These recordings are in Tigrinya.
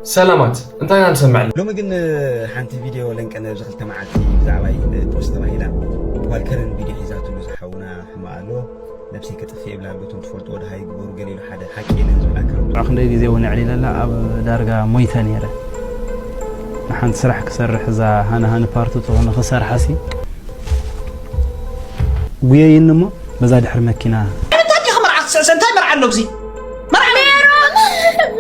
ሰላማት፣ እንታይ ኢና ንሰምዕ? ሎሚ ግን ሓንቲ ቪድዮ ለንቀነ ኣብዚ ክልተ መዓልቲ ብዛዕባይ ፖስት ተባሂላ። ጓል ከረን ቪድዮ ሒዛትሉ ዝሓውና ሕማቕ ኣሎ። ነብሰይ ከጥፍእ የብላ ኣሎ። እቶም ትፈልጥዎ ደሃይ ግበሩ ገለ ኢሉ ሓደ ሓቂ የለን ዝብል ኣካል ኣሎ። ኣብ ክንደይ ግዜ እውን ኣዕሊለላ ኣብ ዳርጋ ሞይተ ነይረ። ንሓንቲ ስራሕ ክሰርሕ እዛ ሃነ ሃነ ፓርቱ ትኾነ ክሰርሓ ሲ ጉየይኒ እሞ በዛ ድሕሪ መኪና እንታይ ዲኻ መርዓ ትስዕሰ እንታይ መርዓ ኣሎ ግዜ መርዓ ሜሮን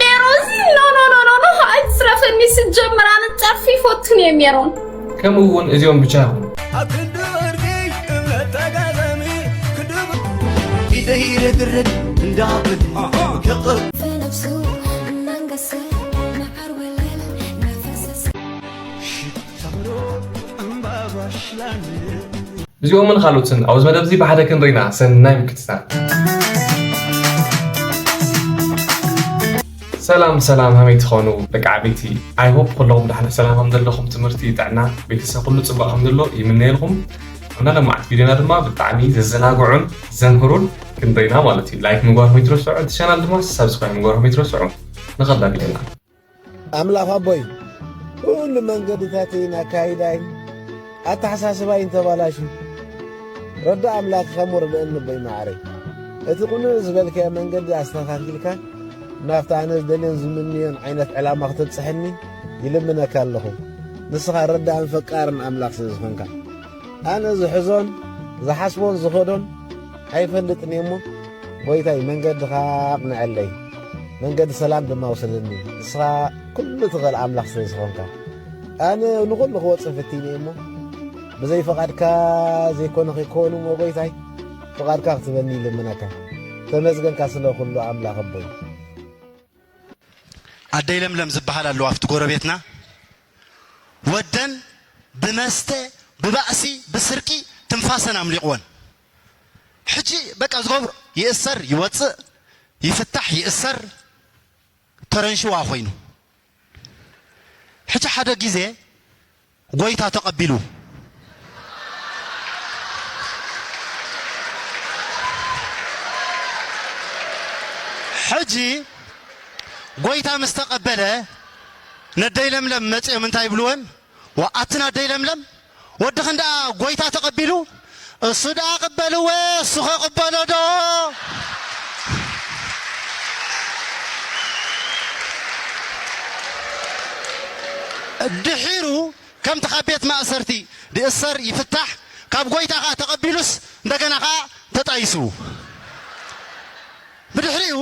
ሜሮን ኖ ኖ ኖ ኖ ኖ ኣይትስረፈኒ ስጀምር ኣነ ጸርፊ ይፈቱን እየ ሜሮን ከምኡ እውን እዚኦም ብቻ ይኹኑ ኣብ ክንዲ ወርቂ እምነት ተጋጣሚ ክድቡ ኢደይ ርድርድ እንዳብል ክቕብ እዚኦምን ካልኦትን ኣብዚ መደብ እዚ ብሓደ ክንርኢና ሰናይ ምክትታል። ሰላም ሰላም ሃመይ ትኾኑ ደቂ ዓበይቲ I hope ኩለኹም ዳሕና ሰላም ከም ዘለኹም ትምህርቲ ጥዕና ቤተሰብ ኩሉ ጽባቕ ከም ዘሎ ይምነየልኩም። ኣብና ለማዓት ቪድዮና ድማ ብጣዕሚ ዘዘናግዑን ዘምህሩን ክንርኢና ማለት እዩ። ላይክ ምግባርኩም ይትረስዑ፣ እቲ ቻናል ድማ ሳብስክራይብ ምግባርኩም ይትረስዑ። ንኸዳ ቪድዮና። ኣምላኽ ኣቦይ ኩሉ መንገድታተይን ኣካይዳይን ኣተሓሳስባይን ተባላሽዩ ረዳ ኣምላኽ ከም ወርደአኒ ኣቦይ መዓረይ እቲ ቅኑዕ ዝበልካዮ መንገዲ ኣስተኻኺልካ ናብቲ ኣነ ዝደልዮን ዝምንዮን ዓይነት ዕላማ ክተብጽሐኒ ይልምነካ ኣለኹ ንስኻ ረዳእን ፈቃርን ኣምላኽ ስለ ዝኾንካ ኣነ ዝሕዞን ዝሓስቦን ዝኸዶን ኣይፈልጥን እየ እሞ ጎይታይ መንገድኻ ኣቕንዐለይ መንገዲ ሰላም ድማ ውሰደኒ ንስኻ ኩሉ ትኽእል ኣምላኽ ስለ ዝኾንካ ኣነ ንኹሉ ክወፅእ ፈቲነ እየ እሞ ብዘይ ፍቓድካ ዘይኮነ ከይከወኑ እሞ ጎይታይ ፍቓድካ ክትበኒ ይልምነካ ተመስገንካ ስለ ኩሉ ኣምላኽ ኣቦይ ኣደይ ለምለም ዝበሃል ኣለዋ ኣብቲ ጎረቤትና ወደን ብመስተ ብባእሲ ብስርቂ ትንፋሰን ኣምሊቕወን ሕጂ በቃ ዝገብሮ ይእሰር ይወፅእ ይፍታሕ ይእሰር ተረንሽዋ ኮይኑ ሕጂ ሓደ ግዜ ጎይታ ተቐቢሉ ሕጂ ጎይታ ምስ ተቐበለ ነደይ ለምለም መፂኦም እንታይ ይብልወን ኣትን ኣደይ ለምለም ወድኽን ደኣ ጎይታ ተቐቢሉ እሱ ደኣ ቅበልወ እሱ ኸቕበሎ ዶ ድሒሩ ከምቲ ካብ ቤት ማእሰርቲ ድእሰር ይፍታሕ ካብ ጎይታ ኸዓ ተቐቢሉስ እንደገና ኸዓ ተጣይሱ ብድሕሪኡ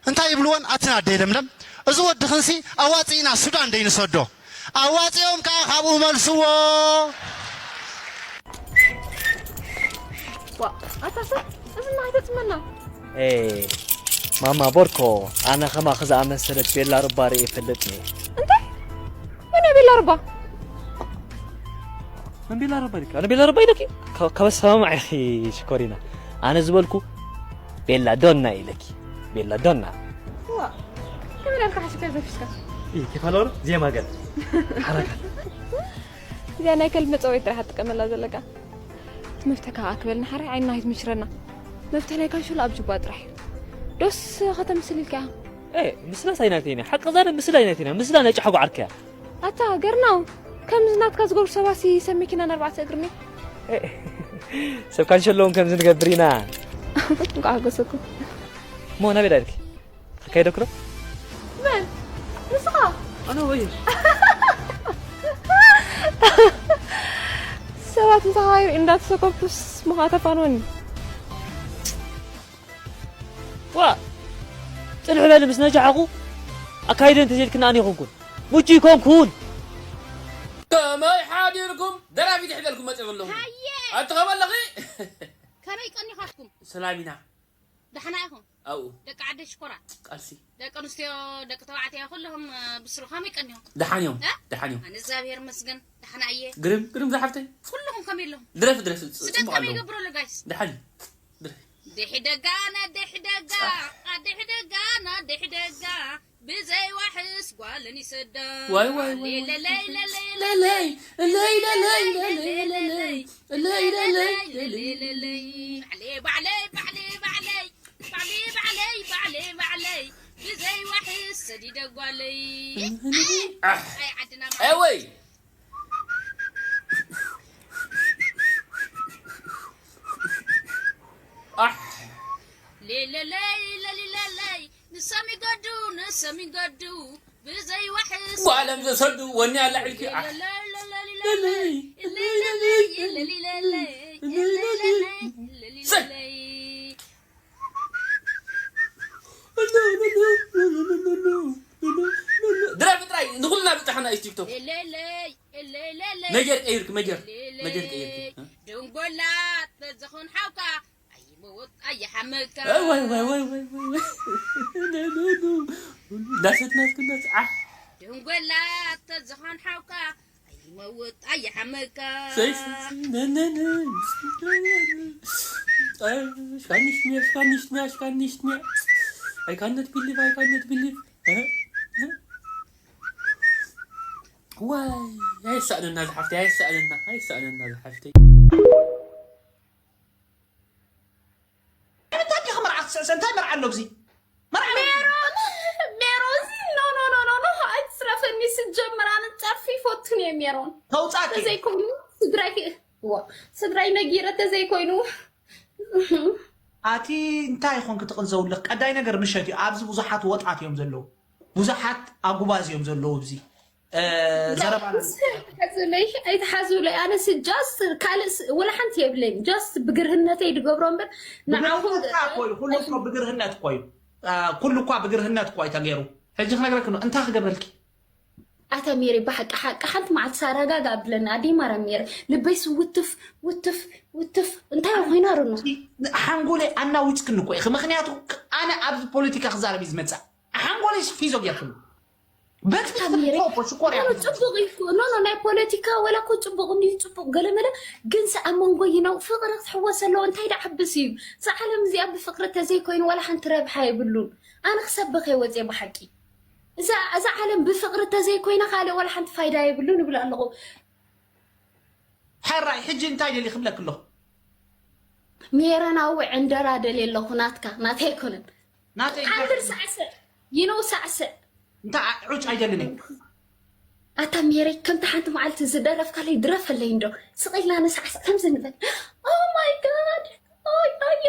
እንታይ ይብልወን ኣትን ኣደይ ለምለም እዚ ወድኽንሲ ኣዋፂእና ሱዳን ደይንሰዶ ኣዋፂኦም ከዓ ካብኡ መልስዎ ዋ ኣታ ሰብ እዚ እና ኣይተፅመና ኤ ማማ ቦርኮ ኣነ ከማኺ ዝኣመሰለት ቤላ ሩባ ርእየ ይፈልጥ እየ እንታይ መን እያ ቤላ ሩባ መን ቤላ ሩባ ኢልኪ ኣነ ቤላ ሩባ ኢለኪ ካብ ኣሰማምዓ ኢኺ ሽኮሪና ኣነ ዝበልኩ ቤላ ዶና ኢለኪ ቤላ ዶና ዋ ከመይ ዳርካ ሓሲብካ ዘፊስካ ኢ ኬፋ ሎር ዜማ ገል ሓረካ እዚኣ ናይ ከልቢ መፀወይት ጥራሕ ትጥቀመላ ዘለካ እቲ መፍትሒ ከዓ ክበል ንሓራይ ዓይንና ኣይትምችረና መፍትሒ ናይ ካንሸሎ ኣብ ጅባ ጥራሕ እዩ ዶስ ከተምስል ኢልካ ኢኻ ምስላስ ኣይናተይና ሓቂ ዛነ ምስላ ኣይናተይና ምስላ ናይ ጫሕጉ ዓርከያ ኣታ ገርናው ከምዚ ናትካ ዝገብሩ ሰባሲ ሰብ መኪና ንኣርባዕተ እግርኒ ሰብ ካንሸሎ እውን ከምዚ ንገብር ኢና እንኳ ሓጎሰኩም እሞ ናበይ ዳልኪ ከካይደክሎ መን ንስኻ ኣነ ወይ ሰባት ምሳኻ ይርኢ እንዳተሰከፍኩስ ምኻ ተፋንወኒ ዋ ፅንሕ በሊ ምስ ነጃሕኹ ኣካይደ እንተዘይልክና ኣነ ይኹንኩን ምቹ ይኮንኩን ከመይ ሓዲርኩም ደራፊት ይሕደልኩም መፅእ ኣለኹ ኣትኸበለኺ ከመይ ቀኒኻትኩም ሰላም ኢና ዳሕና ኢኹም ኣብኡ ደቂ ዓደይ ሽኮራት ቃልሲ ደቂ ኣንስትዮ ደቂ ተባዕትዮ ኩልኹም ብስሩ ከመይ ቀኒኹም ደሓን እዮም እ? ደሓን እዮም ኣነ እግዚኣብሔር መስገን ዳሕና እየ ግርም ግርም ዝሓፍተይ ኩልኹም ከመይ ኣለኹም ድረፊ ድረፊ ስድት ጽቡቕ ከመይ ኣለኹም ይገብሩ ኣሎ ጋይስ ደሓን እዩ ድረፊ ድረፊ ደሒደጋ ናደሒደጋ ኣደሒደጋ ናደሒደጋ ብዘይ ዋሕስ ጓልን ይሰዳ ዋይ ዋይ ዋይ ለለይ ለለይ ለለይ ለለይ ለለይ ለለይ ለለይ ለለይ ለለይ ለለይ ለለይ ባዕለይ ባዕለይ ባዕለይ ባዕለይ ባዕለይ ባዕለይ ባዕለይ ባዕለይ ብዘይ ዋሕስ ሰዲደ ጓለይ። ኣይ ዓድና ኤወይ ኣሕ ሌለለይ ለሊለለይ ንሶም ይገዱ ንሶም ይገዱ ብዘይ ዋሕስ ጓለም ዘሰዱ ወኒ ኣላ ዕልኪ ኣሕ ለሊለለይ ለሊለለይ ለሊለለይ ለሊለለይ ድራፊ ጥራይ ንኩልና ብፅሓና እዩ ቲክቶክ ሌለለይ ሌለለይ መጀር ቀይርክ መጀር መጀር ቀይርክ ደንጎላ ተዝኾን ሓውካ ኣይመወት ኣይሓመካ ወይ ወይ ወይ ወይ ወይ ወይ እንዳሰትናትክናት ዓሕ ደንጎላ ተዝኾን ሓውካ ኣይመወት ኣይሓመካ Six, no, no, no. Spanish me, Spanish me, Spanish me. I cannot believe, I cannot believe. Why? ኣይሳእነና ዝሓፍተይ ኣይሳእነና ኣይሳእነና ዝሓፍተይ እንታይ ዲኻ መርዓ ትስዕሰ? እንታይ መርዓ ኣሎ ኣብዚ? መርዓ ኣሎ። ሜሮን ሜሮን ኖ ኖ ኖ ኖ ኖ ኣይትስረፈኒ። ስጀምር ኣነ ጸርፊ ይፈቱን እየ ሜሮን። ተውጻኪ። ተዘይኮይኑ ስድራይ ዋ ስድራይ ነጊረ ተዘይኮይኑ ኣቲ እንታይ ይኾን ክትቕን ዘውልኽ? ቀዳይ ነገር ምሸት እዩ። ኣብዚ ብዙሓት ወጣት እዮም ዘለዉ። ብዙሓት ኣጉባዝ እዮም ዘለዉ ኣብዚ። እ፣ ዘረባና ኣይትሓዙለይ ኣይትሓዙለይ። ኣነ ስ just ካልእ ስ- ወላ ሓንቲ የብለይን። Just ብግርህነተይ ድገብሮ እምበር ንዓኹም ብግርህነት እኮ እዩ። ኩሉ እኮ ብግርህነት እኮ እዩ። እ፣ ኩሉ እኳ ብግርህነት እኮ እዩ ተገይሩ። ሕጂ ክነግረክ ነው። እንታይ ክገብረልኪ? ኣታ ሜሪ ብሓቂ ሓቂ ሓንቲ መዓልቲ ሳራጋጋ ኣብለና ኣደይ ማርያም ሜሪ ልበይስ ውትፍ ውትፍ ውትፍ እንታይ ኮይና ርኖ ሓንጎለይ ኣናዊፅክኒ እኮ ኢኺ። ምክንያቱ ኣነ ኣብዚ ፖለቲካ ክዛረብ እዩ ዝመፅእ። ሓንጎለይ ሒዞ ጌርክኒ። በጥፊ ሜሪ ሽኮር እያ። ጽቡቅ እዩ እኮ። ኖ ኖ ናይ ፖለቲካ ወላ እኮ ጽቡቅ እንዲዩ ጽቡቅ ገለመለ ግን ሰ ኣብ መንጎ ይነው ፍቅሪ ክትሕወስ ኣለዎ እንታይ ደዓብስ እዩ። እዛ ዓለም እዚኣ ብፍቅሪ ተዘይኮይኑ ወላ ሓንቲ ረብሓ የብሉን። ኣነ ክሰብኸ ወፅየ ብሓቂ እዛ እዛ ዓለም ብፍቅሪ ተዘይኮይና ካልእ ወላ ሓንቲ ፋይዳ የብሉን ይብል ኣለኹ። ሕራይ ሕጂ እንታይ ደሊ ክብለክ ኣለኹ? ሜረናዊ ዕንደራ ደልየ ኣለኹ ናትካ ናተይ ኣይኮነን። ናተይ ሓንድር ሳዕስዕ ይነው ሳዕስዕ እንታይ ዑጭ ኣይደልን እየ። ኣታ ሜረይ ከምቲ ሓንቲ መዓልቲ ዝደረፍካለይ ድረፈለይ እንዶ ስቕ ኢልና ንሳዕስዕ ከምዚ ንበል። Oh my God ኦይ ኣያ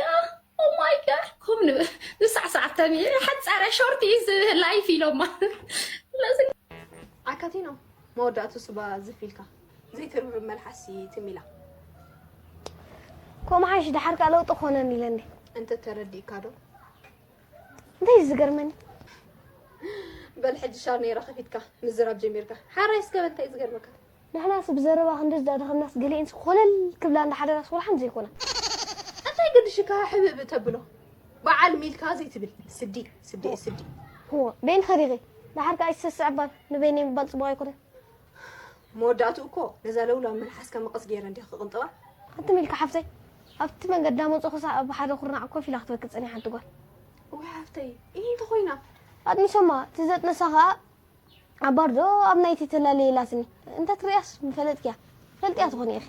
Oh my God ኮም ንበል ንሳዕስዕ ኣታ ሜረይ ሓፃረ short is life ኢሎማ ስለዚ ኣካቲኖ መወዳእቱ ስባ ዝፊልካ ዘይትርብርብ መልሓስ ትሚላ ከምኡ ሓይሽ ደሓር ከኣ ለውጢ ክኾነኒ ኢለ እንዴ እንተተረዲእካ ዶ እንታይ እዩ ዝገርመኒ በል ሕጂ ሻር ነይራ ከፊትካ ምዝራብ ጀሚርካ ሓራይ እስከ በል እንታይ እዩ ዝገርመካ ንሕናስ ብዘረባ ክንድዚ ዳደኸምናስ ገሊአንስ ኮለል ክብላ እንዳሓደራስ ወላ ሓንቲ ዘይኮና እንታይ ገድሽካ ሕብእብ ተብሎ በዓል ሚልካ ዘይትብል ስዲ ስዲ ስዲ ሆ በይንኺ ዲኺ ደሓር ከኣ ይሰስዕ እባ ንበይነይ ምባል ጽቡቕ ኣይኮነን መወዳእትኡ እኮ ነዛ ለውላው መልሓስካ መቐስ ገይረ እንዲኻ ክቕንጥባ ኣቲ ሚልካ ሓፍተይ ኣብቲ መንገዲ ዳመጹ ክሳዕ ኣብ ሓደ ኩርናዕ ኮፍ ኢላ ክትበኪ ጸኒሓ ሓንቲ ጓል ወይ ሓፍተይ እይ እንተኾይና ኣጥኒሶማ እቲ ዘጥነሳ ከኣ ኣብ ባርዶ ኣብ ናይቲ ተላለየ ኢላትኒ እንተ ትርእያስ ምፈለጥክያ ትፈልጥያ ትኾኒ ኢኺ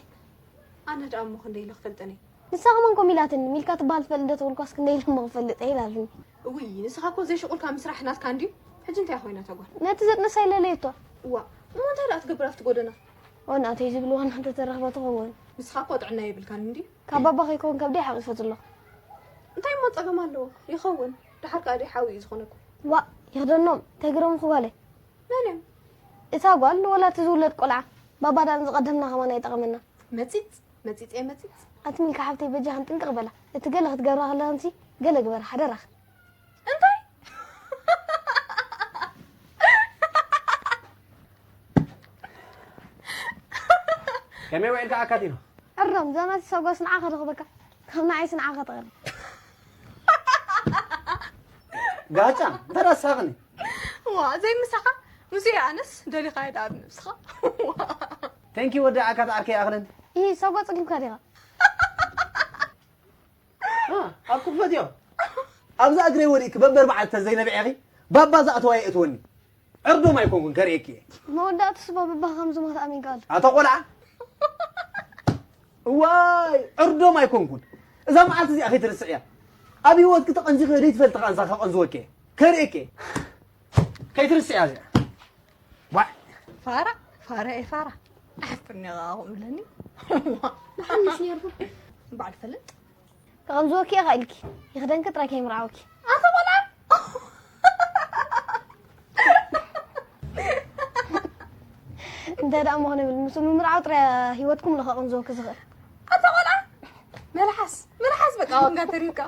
ኣነ ደኣ እሞ ክንደይ ኢለ ክፈልጠኒ ንሳ ከማን ከምኡ ኢላትኒ ሚልካ ትበሃል ትፈልጥ ዶ ተበልኳስ ክንደይ ኢለ እሞ ክፈልጥ እየ ኢላትኒ እውይ ንስኻ እኮ ዘይሽቁልካ ምስራሕ ናትካ እንድዩ ሕጂ እንታይ ኮይና እታ ጓል ነቲ ዘጥነሳ ኢለለየቶ እዋ እሞ እንታይ ደኣ ትገብር ኣብቲ ጎደና ወናተይ ዝብልዋ እናተተረኽበ ትኸውን ንስኻ እኮ ጥዕና የብልካን እንድዩ ካብ ባባ ከይከውን ከብደይ ሓቒፈት ኣለኹ እንታይ እሞ ጸገም ኣለዎ ይኸውን ደሓር ከኣ ደይ ሓዊ እዩ ዝኾነኩ ዋ ይኽደኖም እንታይ ግረምኹ ጓለይ መን እዮም እታ ጓል ወላ እቲ ዝውለድ ቆልዓ ባባ ደኣ ንዝቐደምና ከማን ኣይጠቐመና መጺጽ መጺጽ እየ መጺጽ ኣቲ ሚልካ ሓብተይ በጃኽን ጥንቅቕ በላ እቲ ገለ ክትገብራ ከለኽንሲ ገለ ግበራ ሓደራኽን እንታይ ከመይ ውዒልካ ኣካቲኖ ዕራም ዛናቲ ሰጓስ ንዓኻ ረኽበካ ካብ ንዓይስ ንዓኻ ተቐርብ ጋጫ እንተ ረሳኽኒ ዋ ዘይምሳኻ ሙሴ ኣነስ ደሊኻዮ ደኣ ብነብስኻ ተንኪ ወዲ ኣካት ዓርከይ ኣኽለን ይህ ሰጓ ጸጊምካ ዲኻ ኣብ ክፈትዮ ኣብዛ እግረይ ወዲእኪ በበር በዓል ተዘይነብዐኺ ባባ ዝኣተዋ የእትወኒ ዕርዶም ኣይኮንኩን ከርእየኪ እየ መወዳእቱ ስባ በባኻ ከም ዝሞት ኣሚንካ ኣሎ ኣቶ ቆልዓ እዋይ ዕርዶም ኣይኮንኩን እዛ መዓልቲ እዚኣ ከይትርስዕያ ኣብ ህይወትኪ ተቐንዚኺ ዘይትፈልጢ ከኣ ንሳ ከቐንዝወኪ እየ ከርእየኪ ከይትርስዕያ እዚኣ። ዋዕ። ፋራ ፋራ እየ ፋራ። ኣሕፍርኒ ከምኡ ብለኒ። ንሓምስ ነርኩ። በዓል ፈልጥ። ከቐንዝወኪ እየ ኢልኪ። ይኽደንኪ ጥራይ ከይምርዓወኪ። ኣታ ቆልዓ። እንተ ደኣ እሞ ክንብል ምስ ምምርዓው ጥራይ ህይወትኩም ለኸቕንዝወኪ ዝኽእል። ኣታ ቆልዓ። መልሓስ መልሓስ በቃ ዋንጋ ተሪብካ።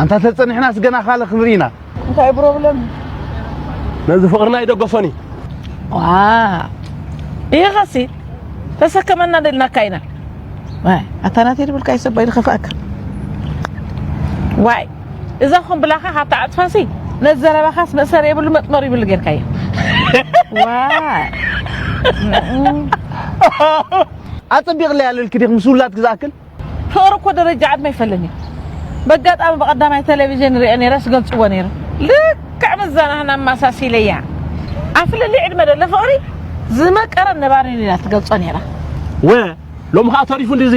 ኣንታ ተጸኒሕናስ ገና ካልእ ክንርኢ ኢና። እንታይ ፕሮብለም? ነዚ ፍቕርና ይደገፎን እዩ። ዋ ይኸሲ ተሰከመና ደልናካ ኢና። ዋይ ኣታ ናተይ ድብልካ ይሰባይ ድኸፍኣካ። ዋይ እዛ ኹን ብላኻ ካብታ ዕጽፋሲ ነዘረባኻስ መእሰር የብሉ መጥመር ይብሉ ጌርካዮ። ዋይ ኣጸቢቕለይ ኣለልኪ ዲኽ ምስ ውላድኪ ዝኣክል ፍቕሪ እኮ ደረጃ ዕድመ ይፈልን እዩ። በጋጣሚ ብቐዳማይ ቴሌቪዥን ሪኦ ነይረ ስገልፅዎ ነይሩ። ልክዕ ምዛናህና ኣመሳሲለያ። ኣብ ፍልልይ ዕድመ ደሎ ፍቕሪ ዝመቀረን ነባሪን ኢላ ትገልፆ ነይራ። ወ ሎም ከዓ ተሪፉ እንደዚ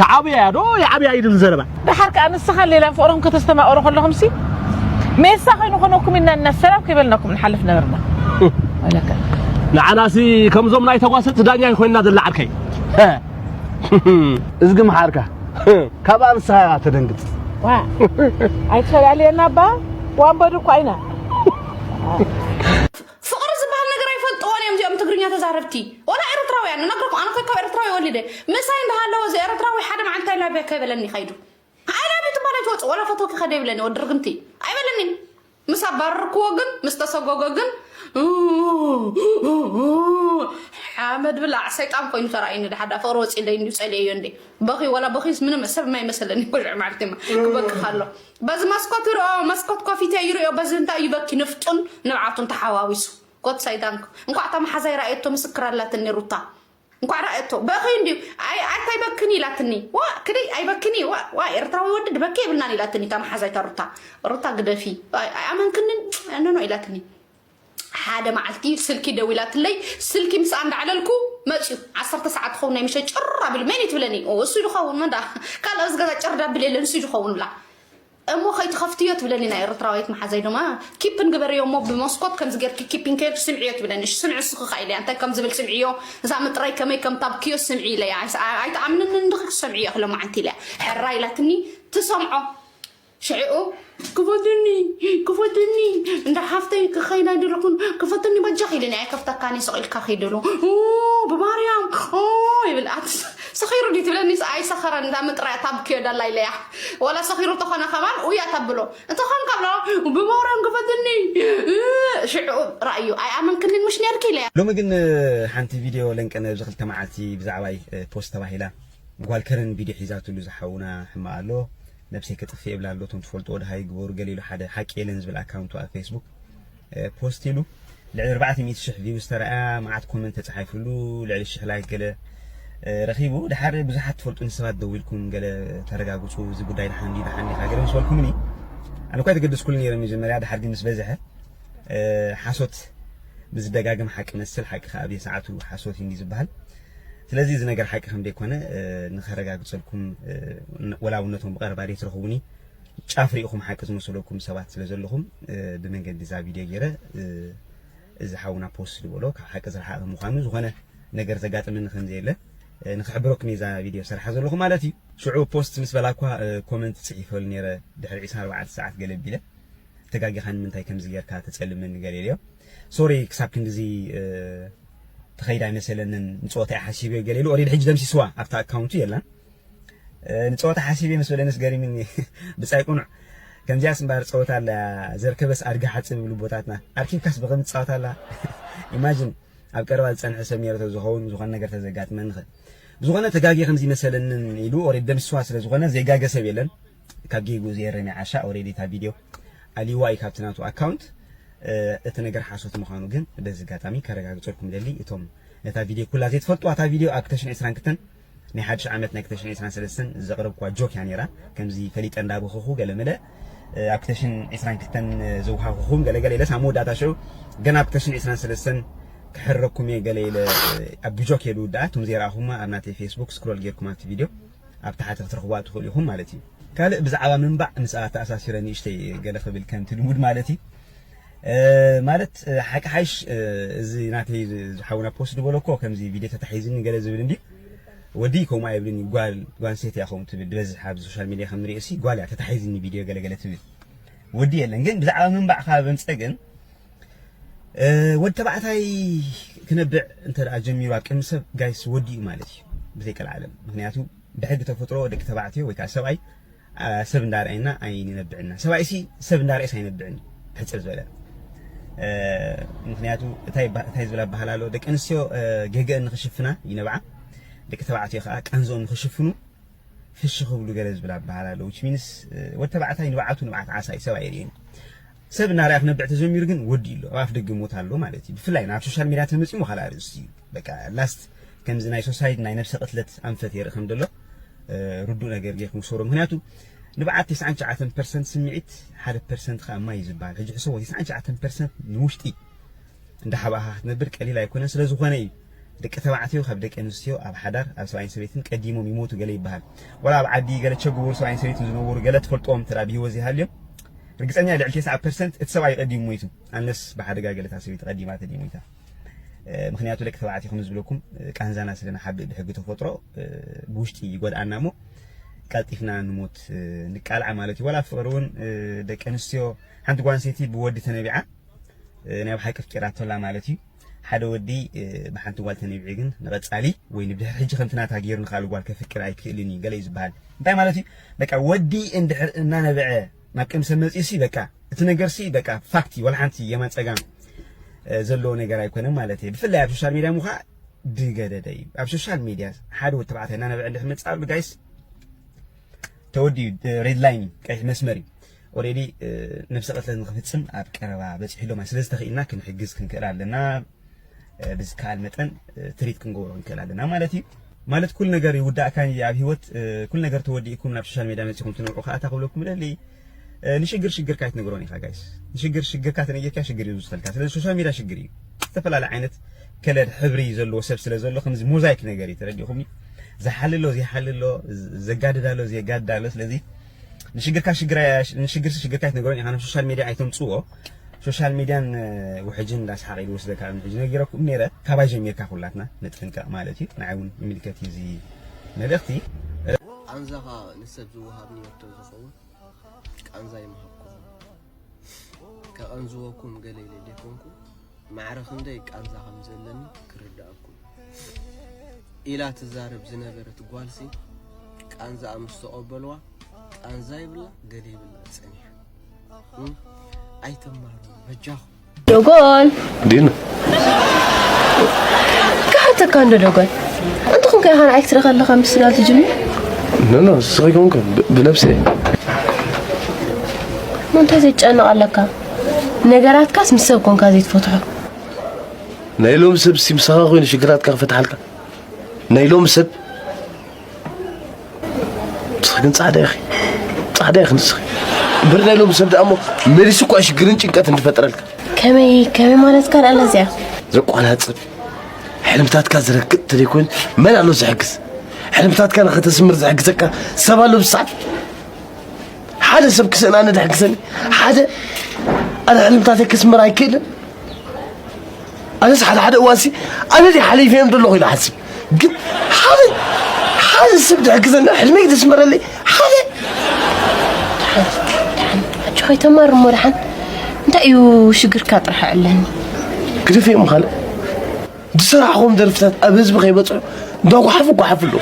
ተዓብያ ዶ የዓብያ ኢድል ዘረባ ደሓር ከዓ ንስኻ ሌላ ፍቕሮም ከተስተማቕሩ ከለኹም ሲ ሜሳ ኮይኑ ኮነኩም ኢና እና ሰላም ከይበልናኩም ንሓልፍ ነበርና። ወለካ ንዓናሲ ከምዞም ናይ ተጓሰቲ ዳኛ ኮይንና ዘለና ዓርከይ። እዝጊ መሓርካ። ካብኣ ንስኻ ኢኻ ተደንግጽ። ዋ ኣይትፈላልየና እባ ዋንበዱ እኳ ኢና። ፍቕሪ ዝበሃል ነገር ኣይፈልጥዎን እዮም እዚኦም ትግርኛ ተዛረብቲ። ወላ ኤርትራውያን ንነግረኩም ኣነ እኮ ካብ ኤርትራዊ ወሊደ ምሳይ እንዳሃለወ እዚ ኤርትራዊ ሓደ መዓልቲ ኣይላብያ ከይበለኒ ከይዱ። ኣይላብዩ ትባል ኣይትወፅእ ወላ ፈተውኪ ከደ ይብለኒ ወዲ ርግምቲ ኣይበለኒን። ምስ ኣባረርክዎ ግን ምስ ተሰጎገ ግን ሓመድ ብላዕ ሰይጣን ኮይኑ ተራእዩኒ። ድሓዳ ፍቕሪ ወፂለይ እንዲዩ ፀሊኤዮ እንዴ በኺ ወላ በኺስ ምንም ሰብ ማይመሰለኒ። ኮሽዕ ማለት ማ ክበኪ ከሎ በዚ መስኮት ይርኦ መስኮት ኮፊተ ይርኦ በዚ እንታይ ይበኪ ንፍጡን ንብዓቱን ተሓዋዊሱ። ኮት ሳይዳንክ እንኳዕ እታ መሓዛይ ረኣየቶ ምስክር ኣላትኒ ሩታ። እንኳዕ ረኣየቶ በኺ እንዲዩ። ኣይ ኣታ ይበክኒ ኢላትኒ። ዋ ክደይ ኣይበክኒ ዋ ዋ ኤርትራዊ ወዲ ድበኪ የብልናን ኢላትኒ እታ መሓዛይ እታ ሩታ። ሩታ ግደፊ ኣይኣመንክንን። ኖኖ ኢላትኒ። ሓደ መዓልቲ ስልኪ ደዊላትለይ። ስልኪ ምስኣ እንዳዕለልኩ መፅዩ ዓሰርተ ሰዓት ክኸውን ናይ ምሸት ጭር ኣቢሉ መን እዩ ትብለኒ። እሱ ይኸውን መንዳ ካልእ ኣብዚ ገዛ ጭር ዳብል የለን እሱ ይኸውን ብላ። እሞ ከይትኸፍትዮ ትብለኒ ናይ ኤርትራዊት መሓዛይ ድማ ኪፕን ግበርዮ እሞ ብመስኮት ከምዚ ጌርኪ ኪፕን ከይርኪ ስምዕዮ ትብለኒ። እሺ ስምዒ እስኺ ኸዓ ኢለያ እንታይ ከም ዝብል ስምዕዮ እዛ ምጥራይ ከመይ ከም ታብክዮ ስምዒ ኢለያ። ኣይትኣምንንን ድኺ ክሰምዕዮ ኢኺ ሎማዓንቲ ኢለያ። ሕራይ ኢላትኒ ትሰምዖ ሽዕኡ ክፈትኒ ክፈትኒ እንዳ ሓፍተይ ክኸይድ ኣይደለኹን ክፈትኒ በጃኺ ኢለኒ ኣይከፍተካን እየ ስቕ ኢልካ ኺድ ኢሉ ብማርያም ይብል ኣቲ ሰኺሩ ድዩ ትብለኒ ኣይሰኸረን እንዳ ምጥራይ ታብክዮ ዳላ ኢለያ። ዋላ ሰኺሩ ተኾነ ከማን ኡያ ተብሎ እንተኾን ካብሎ ብሞሮን ክፈትኒ ሽዑ ራእዩ ኣይኣመንክንን ምሽ ነርኪ ኢለያ። ሎሚ ግን ሓንቲ ቪድዮ ለንቀነ ኣብዚ ክልተ መዓልቲ ብዛዕባይ ፖስት ተባሂላ ጓል ከረን ቪድዮ ሒዛትሉ ዝሓውና ሕማቕ ኣሎ ነብሰይ ክጥፍእ የብላ ኣሎ እቶም ትፈልጥዎ ድሃይ ግበሩ ገለ ኢሉ ሓደ ሓቂ የለን ዝብል ኣካውንቱ ኣብ ፌስቡክ ፖስት ኢሉ ልዕሊ ኣርባዕተ ሚእቲ ሽሕ ቪው ዝተረኣያ መዓት ኮመንት ተፃሒፍሉ ልዕሊ ሽሕ ላይክ ገለ ረኺቡ ድሓር ብዙሓት ትፈልጡኒ ሰባት ደዊልኩም ገለ ተረጋግፁ እዚ ጉዳይ ድሓን ድዩ ድሓን ዲኻ ገለ ምስ በልኩምኒ ኣነ እኳ የተገደስኩሉ ነይረ መጀመርያ ድሓር ግን ምስ በዝሐ ሓሶት ብዝደጋግም ሓቂ መስል ሓቂ ከዓ ኣብ ሰዓቱ ሓሶት እዩ ዝበሃል ስለዚ እዚ ነገር ሓቂ ከም ዘይኮነ ንኸረጋግፀልኩም ወላ እውን ነቶም ብቐረባ ዘይትረኽቡኒ ጫፍ ሪኢኹም ሓቂ ዝመሰለኩም ሰባት ስለ ዘለኹም ብመንገዲ እዛ ቪድዮ ገይረ እዚ ሓውና ፖስት ዝበሎ ካብ ሓቂ ዝረሓቐ ምዃኑ ዝኾነ ነገር ዘጋጠመኒ ከም ዘየለ ንክሕብረኩም እየ እዛ ቪድዮ ሰርሓ ዘለኹ ማለት እዩ ሽዑ ፖስት ምስ በላ እኳ ኮመንት ፅሒፈሉ ነይረ ድሕሪ ዕስራን ኣርባዕተን ሰዓት ገለ ቢለ ተጋጊኻ ንምንታይ ከምዚ ጌርካ ተፀልመኒ ገለ ኢለዮ ሶሪ ክሳብ ክንድዚ ትኸይድ ኣይመሰለንን ንፀወታ ሓሲበዮ ገለ ኢሉ ኦሬዲ ሕጂ ደምሲስዋ ኣብታ ኣካውንቱ የላን ንፀወታ ሓሲበ ምስ በለንስ ገሪምኒ ብፃይ ቁኑዕ ከምዚኣስ እምበኣር ፀወታ ኣላ ዘርከበስ ኣድጊ ሓፂብ ይብሉ ቦታትና ኣርኪብካስ ብኸምዚ ትፃወት ኣላ ኢማጅን ኣብ ቀረባ ዝፀንሐ ሰብ ነይረ ተዝኸውን ዝኾነ ነገር ተዘጋጥመኒ ኽእል ብዝኾነ ተጋጊ ከምዚ መሰለንን ኢሉ ኦሬዲ ደምሲስዋ ስለ ዝኾነ ዘይጋገ ሰብ የለን ካብ ጌጉ ዘየረመ ዓሻ ኦሬዲ እታ ቪድዮ ኣልይዋ እዩ ካብቲ ናቱ ኣካውንት እቲ ነገር ሓሶት ምዃኑ ግን በዚ ኣጋጣሚ ከረጋግፀልኩም ደሊ እቶም ነታ ቪድዮ ኩላ ዘይትፈልጥዋ እታ ቪድዮ ኣብ ክልተ ሽሕን ዕስራን ክልተን ናይ ሓድሽ ዓመት ናይ ክልተ ሽሕን ዕስራን ሰለስተን ዘቕረብኩዋ ጆክ እያ ነይራ ከምዚ ፈሊጠ እንዳበኸኹ ገለ መለ ኣብ ክልተ ሽሕን ዕስራን ክልተን ዘውሃኹኹም ገለ ገለ ኢለስ ኣብ መወዳእታ ሽዑ ገና ኣብ ክልተ ሽሕን ዕስራን ሰለስተን ክሕረኩም እየ ገለ ኢለ ኣብ ብጆክ እየ ዝውድኣ እቶም ዘይረኣኹማ ኣብ ናተይ ፌስቡክ ስክሮል ጌርኩም ኣብቲ ቪድዮ ኣብ ታሕቲ ክትረኽብዋ ትኽእሉ ኢኹም ማለት እዩ ካልእ ብዛዕባ ምንባዕ ምስኣ ተኣሳሲረ ንእሽተይ ገለ ክብል ከምቲ ልሙድ ማለት እዩ። እ፣ ማለት፣ እ፣ ሓቂ ሓይሽ፣ እ፣ እዚ ናተይ ዝ-፣ ዝሓውና ፖስት ዝበሎ እኮ ከምዚ ቪድዮ ተታሒዝኒ ገለ ዝብል እንዲ ወዲ ከምኡ ኣይብልን እዩ። ጓል፣ ጓል ሴት እያ ከምኡ ትብል ዝበዝሕ ኣብዚ ሶሻል ሚድያ ከም ንሪኦ ሲ ጓል እያ ተታሒዝኒ ቪድዮ ገለ ገለ ትብል። ወዲ የለን። ግን ብዛዕባ ምንባዕ ካብ በምፀ ግን፣ እ፣ ወዲ ተባዕታይ ክነብዕ እንተ ደኣ ጀሚሩ ኣብ ቅድሚ ሰብ ጋይስ ወዲ እዩ ማለት እዩ። ብዘይቀልዓለም። ምክንያቱ ብሕጊ ተፈጥሮ ደቂ ተባዕትዮ ወይ ከዓ ሰብኣይ ኣ፣ ሰብ እንዳርኣየና ኣይንነብዕና። ሰብኣይሲ ሰብ እንዳርኣየስ ኣይነብዕን። ሕጽር ዝበለ። እ፣ ምኽንያቱ እንታይ ይባ-፣ እንታይ ዝብል ኣበሃህላ ኣሎ? ደቂ ኣንስትዮ፣ እ፣ ጌገአን ንኽሽፍና ይነብዓ። ደቂ ተባዕትዮ ኸዓ ቃንዝኦም ንኽሽፍኑ ፍሽ ክብሉ ገለ ዝብል ኣበሃህላ ኣሎ። Which means፣ እ፣ ወዲ ተባዕታይ ንብዓቱ ንብዓት ዓሳ እዩ፣ ሰብ ኣየርእየን። ሰብ እናርኣየ ክነብዕ ተጀሚሩ ግን ወዲኡ ኣሎ። ኣብ ኣፍ ደገ ሞት ኣሎ ማለት እዩ። ብፍላይ ናብ ሶሻል ሚድያ ተመጺኡ ካልእ ኣርእስቲ እዩ። በቃ ላስት ከምዚ ናይ ሶሳይድ ናይ ነብሰ ቅትለት ኣንፈት የርኢ ከም ዘሎ፣ እ፣ ርዱእ ነገር ጌርኩም ክሰሩ። ምኽንያቱ ንብዓት ተስዓን ትሽዓተን ፐርሰንት ስምዒት፣ ሓደ ፐርሰንት ከኣ ማይ እዩ ዝበሃል። ሕጂ ሕሰቦ፣ ተስዓን ትሽዓተን ፐርሰንት ንውሽጢ እንዳ ሓባእኻ ክትነብር ቀሊል ኣይኮነን። ስለ ዝኾነ እዩ ደቂ ተባዕትዮ ካብ ደቂ ኣንስትዮ ኣብ ሓዳር፣ ኣብ ሰብኣይን ሰበይትን ቀዲሞም ይሞቱ ገለ ይበሃል። ወላ ኣብ ዓዲ ገለ ቸግቦሩ ሰብኣይን ሰበይትን ዝነበሩ ገለ ትፈልጥዎም እንተ ደኣ ብህይወት ዘይሃልዮም፣ ርግጸኛ ልዕሊ ተስዓ ፐርሰንት እቲ ሰብኣይ ቀዲሙ ሞይቱ። ኣንለስ ብሓደጋ ገለ እታ ሰበይቲ ቀዲማ ተድዩ ሞይታ። እ፣ ምኽንያቱ ደቂ ተባዕትዮ ከም ዝብለኩም፣ እ፣ ቃንዛና ስለ ንሓብእ ብሕጊ ተፈጥሮ፣ እ፣ ብውሽጢ ይጎድኣና እሞ ቀልጢፍና ንሞት፣ እ፣ ንቃልዓ ማለት እዩ። ወላ ኣብ ፍቕሪ እውን፣ እ፣ ደቂ ኣንስትዮ ሓንቲ ጓል ኣንስተይቲ ብወዲ ተነቢዓ፣ እ፣ ናይ ብሓቂ ኣፍቂራቶ ኣላ ማለት እዩ። ሓደ ወዲ፣ እ፣ ብሓንቲ ጓል ተነቢዑ ግን ንቐጻሊ ወይ ንድሕሪ ሕጂ ከምቲ ናታ ገይሩ ንኻልእ ጓል ከፍቅር ኣይክእልን እዩ ገለ እዩ ዝበሃል። እንታይ ማለት እዩ? በቃ ወዲ እንድሕር እናነበዐ ናብ ቅድሚ ሰብ መጺኡ ሲ በቃ እቲ ነገር ሲ በቃ ፋክት እዩ፣ ወላ ሓንቲ የማን ጸጋም፣ እ፣ ዘለዎ ነገር ኣይኮነን ማለት እዩ። ብፍላይ ኣብ ሶሻል ሚድያ ምዃ ድገደደ እዩ። ኣብ ሶሻል ሚድያ ሓደ ወዲ ተባዕታይ እናነበዐ እንድሕር መጽእ ኣሎ ጋይስ፣ ተወዲኡ፣ እ፣ ሬድ ላይን እዩ፣ ቀይሕ መስመር እዩ። ኦሬዲ፣ እ፣ ነብሰ ቅትለት ንክፍጽም ኣብ ቀረባ በጺሑ ኣሎ ማለት። ስለዚ ተኽኢልና ክንሕግዝ ክንክእል ኣለና። እ፣ ብዝከኣል መጠን፣ እ፣ ትሪት ክንገብሮ ክንክእል ኣለና ማለት እዩ። ማለት ኩሉ ነገር ይውዳእካ እዩ ኣብ ህይወት፣ እ፣ ኩሉ ነገር ተወዲእኩም ናብ ሶሻል ሚድያ መጺኹም ትነብዑ ከኣ እታ ክብለኩም ደሊ፣ እ፣ ንሽግር ሽግርካ ኣይትነግሮን ኢኻ ጋይስ። ንሽግር ሽግርካ ተነጊርካ ሽግር እዩ ዝውስኸልካ። ስለዚ ሶሻል ሚድያ ሽግር እዩ። ዝተፈላለየ ዓይነት ከለር ሕብሪ ዘለዎ ሰብ ስለ ዘሎ ከምዚ ሞዛይክ ነገር እዩ፣ ተረዲእኹምኒ? ዝሓሊ ኣሎ፣ ዘይሓሊ ኣሎ፣ ዘጋድድ ኣሎ፣ ዘየጋድድ ኣሎ። ስለዚ ንሽግርካ ሽግር ኣይ-፣ ንሽግርሲ ሽግርካ ኣይትነግሮን ኢኻ፣ ናብ ሶሻል ሚድያ ኣይተምጽዎ። ሶሻል ሚድያን፣ እ፣ ውሕጅን እንዳስሓቐ ኢሉ ወስደካ። ሕጂ ነጊረኩም ነይረ፣ ካባይ ጀሚርካ ኩላትና ንጥንቀቕ ማለት እዩ። ንዓይ እውን ይምልከት እዩ እዚ መልእኽቲ። ቃንዛኻ ንሰብ ዝወሃብ ንየቶ ዝኸውን ቃንዛ ይምሃብኩም። ከቐንዝወኩም ገለ ኢለ ዘይኮንኩ፣ ማዕረ ክንደይ ቃንዛ ከም ዘለኒ ክርድኣኩም ኢላ ትዛረብ ዝነበረት ጓልሲ፣ ቃንዛኣ ምስ ተቐበልዋ፣ ቃንዛ ይብላ ገለ ይብላ ጸኒሓ። እም? ኣይተማሩ በጃኹም። ዶጎል። ዲን። ካሓተካ እንዶ ዶጎል። እንተ ኾንካ ኢኻ ንዓይ ክትርኢ ከለኻ ምስ ስጋ ትጅምር? ኖ፣ ኖ፣ ንስኺ ኮንኩ ብ-፣ ብነብሰይ። ሞ እንታይ ዘጨንቕ ኣለካ? ነገራትካስ ምስ ሰብ ኮንካ ዘይትፈትሖ። ናይ ሎም ሰብ ሲ ምሳኻ ኮይኑ ሽግራትካ ክፈትሓልካ? ናይ ሎም ሰብ ንስኺ ግን ጻዕዳ ኢኺ። ጻዕዳ ኢኺ ንስኺ። እምበር ናይ ሎም ሰብ ደኣ እሞ መሊሱ እኳ ሽግርን ጭንቀትን ዝፈጥረልካ። ከመይ፣ ከመይ ማለትካ ደኣ እዚኣ? ዘቋናጽብ፣ ሕልምታትካ ዝረግጥ እንተዘይኮይኑ መን ኣሎ ዝሕግዝ? ሕልምታትካ ንኸተስምር ዝሕግዘካ ሰብ ኣሎ ብሳዕ? ሓደ ሰብ ክስእናኒ ድሕግዘኒ? ሓደ ኣነ ሕልምታተይ ክስምር ኣይክእልን? ኣነስ ሓደ ሓደ እዋንሲ ኣነ ድየ ሓሊፈዮም ዘለኹ ኢለ ሓስብ። ግን ሓደ፣ ሓደ ሰብ ድሕግዘኒ፣ ሕልመይ ድስመረለይ፣ ሓደ። ደሓን፣ ደሓን፣ ኣጆኻ ኣይተማር እሞ ደሓን። እንታይ እዩ ሽግርካ ጥራሕ ኣዕለኒ። ግደፍዮም ካልእ። ዝሰራሕኹም ደርፍታት ኣብ ህዝቢ ከይበጽሑ እንዳጓሓፉ ጓሓፉ ኣለዉ።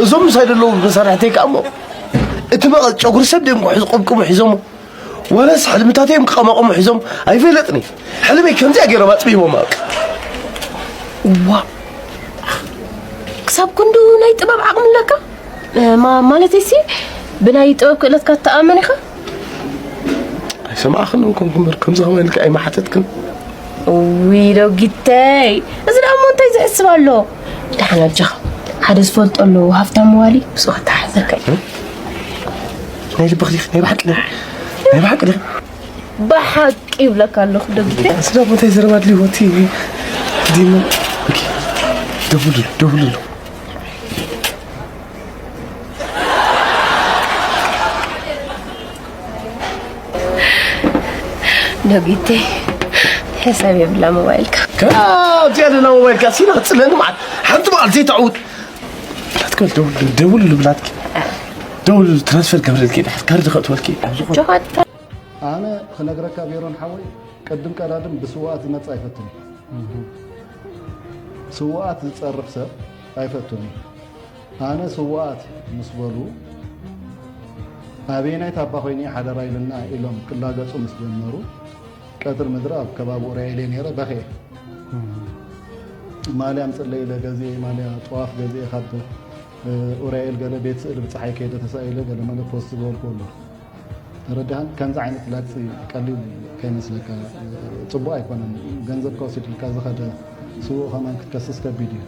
እዞም ምሳይ ዘለዉ መሳርሕተይ ከኣ እሞ እቲ መቐ-፣ ጨጉሪ ሰብ ድዮም ክሕዙ ቅብቅቡ ሒዞሞ። ዋላስ ሕልምታተይ እዮም ክቐማቕሙ ሒዞም ኣይፈለጥን እየ። ሕልመይ ከምዚኣ ገይሮም ኣጥቢቦማ በቃ። ዋእ! ክሳብ ክንዱ ናይ ጥበብ ዓቕሚ ኣለካ? እ፣ ማ-፣ ማለተይሲ ብናይ ጥበብ ክእለትካ ትተኣመን ኢኻ? ኣይሰማዕኽን እኮ እምበር ከምዚ ከማይ ኢልኪ ኣይመሓተትክን። እውይ ዶጊተይ፣ እዚ ደኣ እሞ እንታይ ዝሕስብ ኣሎ? ደሓን ኣጆኻ፣ ሓደ ዝፈልጦ ኣለዎ ሃፍታም መዋሊ፣ ምስኡ ከተሓሕዘካ እዩ። ናይ ልብኺ ዲኺ? ናይ ብሓቂ ዲኺ? ናይ ብሓቂ ዲኺ? ብሓቂ ይብለካ ኣለኹ ዶጊተይ። ስለ ቦታ ይዘረባ ድልዎ እቲ ዲሞ። ኦኬ። ደውሉ፣ ደውሉ ኣሎ። ደጊተይ፣ ሕሳብ የብላ ሞባይልካ። ኣብዚኣ ደላ ሞባይልካ ሲና ጽለኒ ማለት ሓንቲ በዓል ዘይተዕውት። እንዳትከል ደውል ደውል ልብላትኪ። ደውል ትራንስፈር ገብረልኪ። ካርድ ከእትወልኪ ኣብ ዝኾነ። ጆሃት ኣነ ክነግረካ ሜሮን ሓወይ፣ ቅድም ቀዳድም ብስውኣት ዝመጽእ ኣይፈትን። ስውኣት ዝጸርፍ ሰብ ኣይፈቱን። ኣነ ስውኣት ምስ በሉ ኣበየናይ ታባ ኮይነ ሓደራ ኢልና ኢሎም ክላገጹ ምስ ጀመሩ፣ ቀትር ምድሪ ኣብ ከባቢ ኡራኤል እየ ነይረ፣ በኽየ። ማልያ ምጽለይ ኢለ ገዚኤ፣ ማልያ ጥዋፍ ገዚኤ ካብ ኡራኤል ገለ ቤት ስእሊ ብጸሓይ ከይደ ተሳኢለ ገለ መለ ፖስት ዝበልኩ ኣሎ። ተረዳሃን? ከምዚ ዓይነት ላግጺ ቀሊል ከይመስለካ፣ ጽቡቕ ኣይኮነን። ገንዘብካ ወሲድልካ ዝኸደ ስውእ ከማን ክትከስስ ከቢድ እዩ።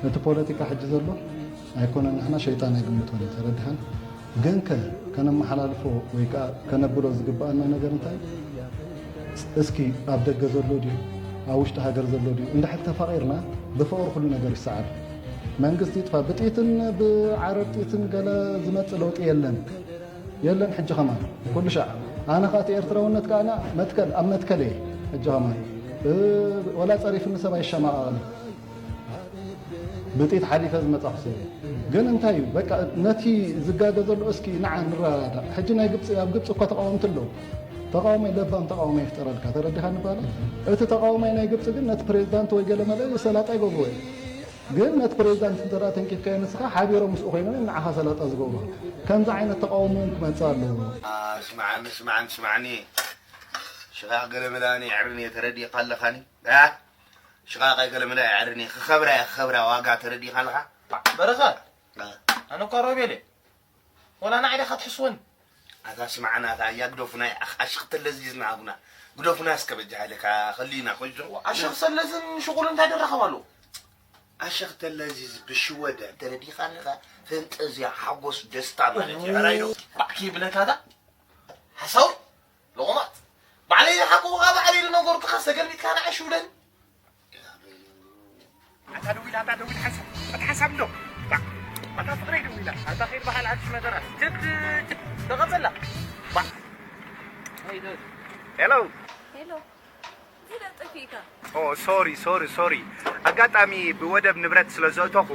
እቲ ፖለቲካ ሕጂ ዘሎ ኣይኮነን፣ ንሕና ሸይጣን ኣይግምቶን እዩ። ተረዳሃን? ግንከ ከነመሓላልፎ ወይ ከዓ ከነብሎ ዝግብኣና ነገር እንታይ? እስኪ ኣብ ደገ ዘሎ ድዩ ኣብ ውሽጢ ሃገር ዘሎ ድዩ እንድሕር ተፋቒርና ብፍቕሪ ኩሉ ነገር ይሰዓር። መንግስቲ ይጥፋ ብጥይትን ብዓረር ጥይትን ገለ ዝመጽእ ለውጢ የለን የለን። ሕጂ ከማን ኩሉ ሻዕ ኣነ ከዓ እቲ ኤርትራውነት ከዓ መትከል ኣብ መትከል እየ። ሕጂ ከማን እ፣ ወላ ጸሪፍኒ ሰብ ኣይሸማቐቕን። ብጥይት ሓሊፈ ዝመጻኹ ሰብ እየ። ግን እንታይ እዩ በቃ ነቲ ዝጋገ ዘሎ እስኪ ንዓ ንረዳዳእ። ሕጂ ናይ ግብፂ ኣብ ግብፂ እኳ ተቃወምቲ ኣለዉ። ተቃዋማይ ለባም ተቃዋማይ ይፍጠረልካ። ተረዲኻኒ በሃላ። እቲ ተቃዋማይ ናይ ግብፂ ግን ነቲ ፕሬዚዳንት ወይ ገለ መለ ሰላጣ ይገብርዎ እዮም። ግን ነቲ ፕሬዚዳንት እንተ ተንኪፍካዮ ንስኻ ሓቢሮም ምስኡ ኮይኖም እዮም ንዓኻ ሰላጣ ዝገብሩ። ከምዚ ዓይነት ተቃውሞ እውን ክመፅእ ኣለዎ። ስማዓኒ ስማዓኒ ስማዓኒ ሽቓቕ ገለ መለ ኣነ የዕርኒ እየ ተረዲእካ ኣለኻኒ። ሽቓቕ ገለ መለ የዕርኒ እየ ክኸብራ እየ ክኸብራ ዋጋ ተረዲእካ ኣለኻ። በረኸት ኣነ እኳ ሮቤል እየ ወላ ንዓይ ዲኻ ትሕስወኒ። ኣታ ስማዓና ኣታ ኣያ ግደፉና ኣሽኽተለዚዝና ኣጉና ግደፉና እስከ በጃ ሓይለካ ከሊና ኮጆ። ኣሸኽተለዝን ሽቑል እንታይ ደራኸብ ኣለዎ? ኣሸኽተለዚዝ ብሽወደ ተረዲእካ ኣለኻ። ፈንጠዝያ ሓጎስ ደስታ ማለት እዩ። ሕራይ ዶ? ባዕኪ ብለካታ ሓሳዊ ሎቑማት ባዕለይ ዝሓቁቑኻ ባዕለይ ዝነገርኩኻ ሰገልቢጥካ ንዓይ ሽውለኒ። ኣታ ደዊላ ኣታ ደዊላ ሓንሳብ ኣታ ሓንሳብ እንዶ ባዕ ኣታ ፍቕረይ ደዊላ ኣታ ኸይድ በሃል ዓብሽ መደራ ትብ ትብ ተቐጸላ ባዕ ሄሎ ሄሎ ዝለ ጠፊእካ ኦ ሶሪ ሶሪ ሶሪ ኣጋጣሚ ብወደብ ንብረት ስለ ዘእተኹ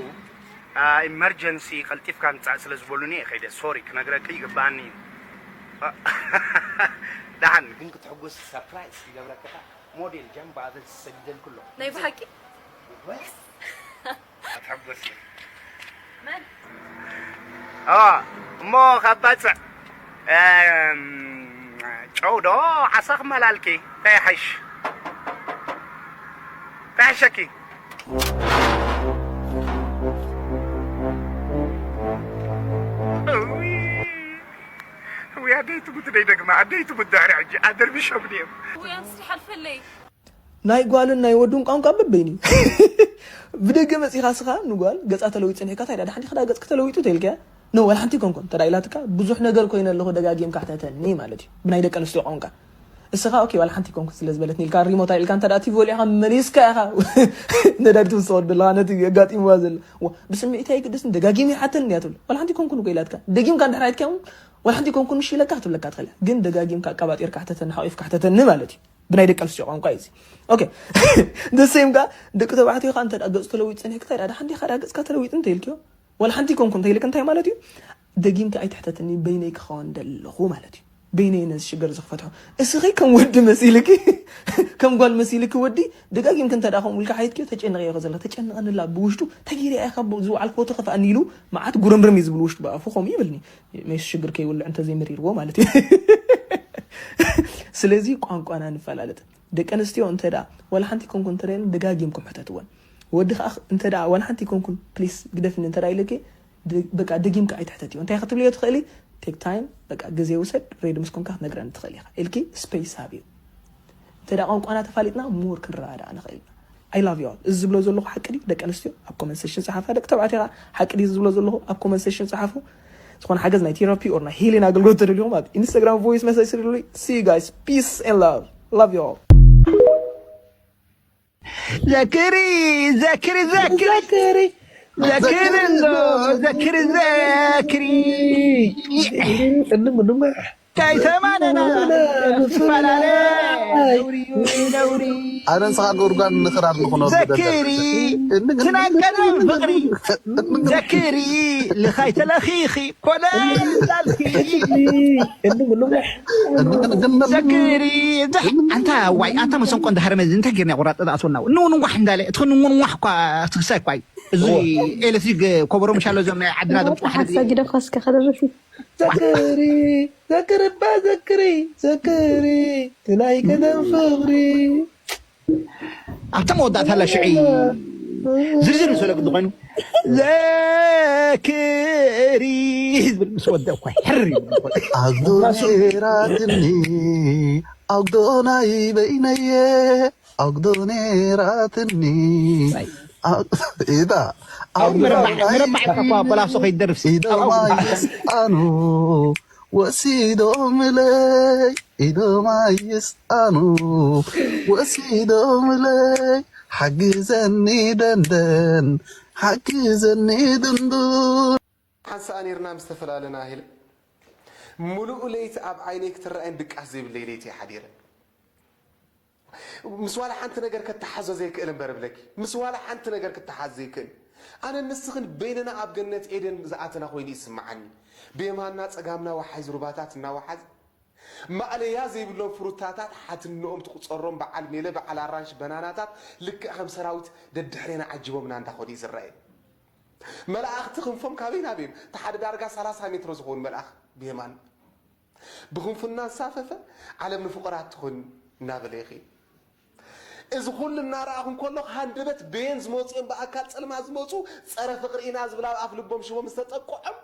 ኢመርጀንሲ ቀልጢፍካ ምጻእ ስለ ዝበሉኒ እየ ከይደ ሶሪ ክነግረኪ ይግባኣኒ እዩ ደሓን ግን ክትሕጎስ ሰርፕራይዝ ይገብረክኻ ሞዴል ጃምባ ኣበል ሰጊደልኩ ኣለኹ ናይ ብሓቂ ኣትሓጎስ መን እሞ ካብ ባፅዕ ጨው ዶ ዓሳ ክመላልኪ እንታይ ይሓይሽ እንታይ ይሓሸኪ ውይ ኣደይ ትሙት ደይ ደግማ ኣደይ ትሙት ድሕሪ ሕጂ ኣደርቢሾም ድዮም ውይ ኣንስቲ ሓልፈለይ ናይ ጓልን ናይ ወዱን ቋንቋ በበይኑ እዩ። ብደገ መጺኻ እስኻ ንጓል ገጻ ተለዊጡ ጸኒሕካ እንታይ ደኣ ደሓን ዲኻ ደኣ ገጽኪ ተለዊጡ ተይልካያ? ኖ ዋላ ሓንቲ ኣይኮንኩን። እንተ ደኣ ኢላትካ ብዙሕ ነገር ኮይነ ኣለኹ ደጋጊምካ ሕተተኒ ማለት እዩ። ብናይ ደቂ ኣንስትዮ ቋንቋ። እስኻ ኦኬ ዋላ ሓንቲ ኣይኮንኩን ስለ ዝበለትኒ ኢልካ ሪሞታ ኢልካ እንተ ደኣ ቲቪ ወሊዕካ መሊስካ ኢኻ ነዳዲ ትውስኸሉ ዘለኻ ነቲ ኣጋጢምዋ ዘሎ። ዋ ብስምዒት ኣይግደስን ደጋጊሙ ይሓተኒ እያ ትብል። ዋላ ሓንቲ ኣይኮንኩን እኮ ኢላትካ። ደጊምካ እንድሕር ኣይትካዮ ዋላ ሓንቲ ኣይኮንኩን ምሽ ኢለካ ክትብለካ ትኽእል እያ። ግን ደጋጊምካ ኣቃባጢርካ ሕተተኒ ሓቒፍካ ሕተተኒ ማለት እዩ። ብናይ ደቂ ኣንስትዮ ቋንቋ እዩ እዚ okay the same ጋር ደቂ ተባዕትዮ ከዓ እንተ ገፁ ተለዊጡ ፀኒሕካ እንታይ ደኣ ደሓን ዲኻ ደኣ ገፅካ ተለዊጡ እንተ ኢልክዮ ዋላ ሓንቲ ኮንኩ እንተ ኢልክ እንታይ ማለት እዩ ደጊምካ ኣይትሕተትኒ በይነይ ክኸውን ደለኹ ማለት እዩ በይነይ ነዚ ሽግር እዚ ክፈትሖ እስኺ ከም ወዲ መሲልኪ ከም ጓል መሲልኪ ወዲ ደጋጊምክ እንተ ደኣ ከምኡ ኢልካ ሓቲትክዮ ተጨንቐዮ ከዘለኽ ተጨንቐንላ ብውሽጡ እንታይ ገይረ እያ ካብ ዝወዓልክዎ ተኸፍኣኒ ኢሉ መዓት ጉርምርም እዩ ዝብል ውሽጡ ብኣፉ ከምኡ ይብልኒ ሜስ ሽግር ከይውልዕ እንተዘይመሪርዎ ማለት እዩ ስለዚ ቋንቋና ንፈላለጥ ደቂ ኣንስትዮ እንተ ደኣ ዋላ ሓንቲ ኮንኩ እንተ ደኣ ደጋጊምኩም ሕተትወን ወዲ ከዓ እንተ ደኣ ዋላ ሓንቲ ኮንኩን ፕሊስ ግደፍኒ እንተ ደኣ ኢለኪ በቃ ደጊምካ ኣይትሕተትዮ እንታይ ክትብልዮ ትኽእሊ ቴክ ታይም በቃ ግዜ ውሰድ ሬዲ ምስ ኮንካ ክትነግረኒ ትኽእል ኢኻ ኢልኪ ስፔስ ሃብዮ እንተ ደኣ ቋንቋና ተፋሊጥና ሞር ክንረዳዳእ ንኽእል ኢና I love you all እዚ ዝብሎ ዘለኹ ሓቂ ድዩ ደቂ ኣንስትዮ ኣብ ኮመንት ሴሽን ጸሓፋ ደቂ ተባዕትዮ ከዓ ሓቂ ድዩ ዝብሎ ዘለኹ ኣብ ኮመንት ሴሽን ጸሓፉ ዝኾነ ሓገዝ ናይ ቴራፒ or ናይ ሂሊን ኣገልግሎት ተደልዩኹም ኣብ ኢንስታግራም ቮይስ መሰጅ ስርሉይ see you guys peace and love love you all ዘክሪ ዘክሪ ዘክሪ ዘክሪ ዘክሪ እንዶ ዘክሪ ዘክሪ ቅድም ድማ ከይተማነና ንፈላለ ነውሪ እዩ፣ ነውሪ። ኣነ ንስኻ ጉርጓድ ንኽራር ንኹኖ ዘክሪ፣ ትናይ ቀደም ፍቕሪ። ዘክሪ፣ ልኻይ ተለኺኺ፣ ኮነ እንዳልኪ። ዘክሪ፣ ኣንታ ዋይ፣ ኣታ መሰንቆ እንዳሃረመ እንታይ ጌርና ቁራጥ ዝኣስወልና? ንውንዋሕ እንዳለ፣ እቲ ንውንዋሕ እኳ ትክሳይ እኳ እዩ። እዚ ኤሌክትሪክ ኮበሮ ምሻሎ፣ እዞም ናይ ዓድና፣ እዞም ጭዋሕ ሓሳ ግደፋ እስከ ከደርፊ። ዘክሪ፣ ዘክሪ እባ ዘክሪ፣ ዘክሪ፣ ትናይ ቀደም ፍቕሪ። ኣብታ መወዳእታ ኣላ ሽዒ ዝርዝር ምስ በለ ግዲ ኮይኑ፣ ዘክሪ ዝብል ምስ ወደ እኳ ሕር ይብል። ኣጉዶ ነይራትኒ፣ ኣጉዶ ናይ በይነየ፣ ኣጉዶ ነይራትኒ። ኢዳ፣ ኣጉዶ ምርባዕ፣ ናይ ምርባዕ እኳ በላሶ ከይደርፍ። ኢዶ ማይስ ኣኑ ወሲዶምለይ፣ ኢዶ ማይስ ኣኑ ወሲዶምለይ፣ ሓግዘኒ ደንደን፣ ሓግዘኒ ድንዱን። ሓንሳእ ነይርና ምስ ተፈላለና ኢለ፣ ምሉእ ለይቲ ኣብ ዓይነይ ክትረኣይን ድቃስ ዘይብለይ ለይቲ እየ ሓዲረ። ምስ ዋላ ሓንቲ ነገር ከተሓዞ ዘይክእል እምበር እብለኪ፣ ምስ ዋላ ሓንቲ ነገር ክተሓዝ ዘይክእል። ኣነ ንስኽን በይንና ኣብ ገነት ኤደን ዝኣተና ኮይኑ ይስምዓኒ። ብየማንና ጸጋምና ወሓይዝ ሩባታት እናወሓዝ፣ ማእለያ ዘይብሎም ፍሩታታት ሓትንኦም ትቁጸሮም በዓል ሜለ፣ በዓል ኣራንሽ፣ በናናታት ልክዕ ከም ሰራዊት ደድሕሬና ዓጂቦምና እንዳኸዱ እዩ ዝረኣየኒ። መላእኽቲ ክንፎም ካበይ ናበይ እዮም? እቲ ሓደ ዳርጋ ሰላሳ ሜትሮ ዝኸውን መልኣኽ ብየማን ብኽንፉ እናንሳፈፈ፣ "ዓለም ንፍቑራት ትኹን" እናበለ ይኸይድ። እዚ ኩሉ እናረኣኹ እንከለኹ፣ ሃንደበት በየን ዝመፁ እዮም ብኣካል ጸልማት ዝመፁ፣ ጸረ ፍቕሪ ኢና ዝብል ኣብ ኣፍ ልቦም ሽቦ ምስ ተጠቅዖም፣